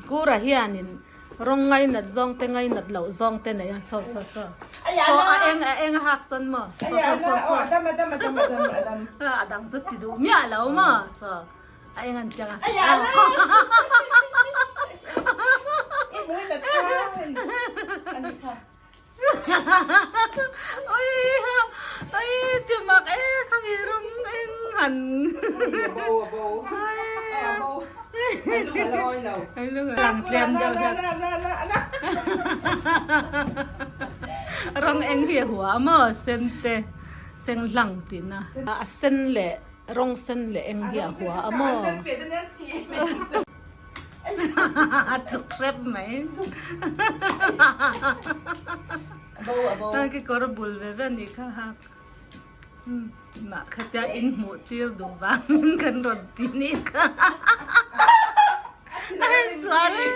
Kura hianin rawng ngainat zawng te ngainat loh zawng te nei a saw saw saw saw a eng a eng a hak chuan maw saw saw saw saw a dang chu ti duh miah lo maw saw a eng an tiang a Oi ha oi ti mak e khami rawng eng han lang tlem deuh hian rawng eng hi a hua maw sen te seng hlang tihna a sen leh rawng sen leh eng hi a hua a maw. A chuk hrep mai. A kekawr bul ve ve anih kha hak. Mah khatia in hmuh tir duh vangin kan rawn ti nih kha. A sual e.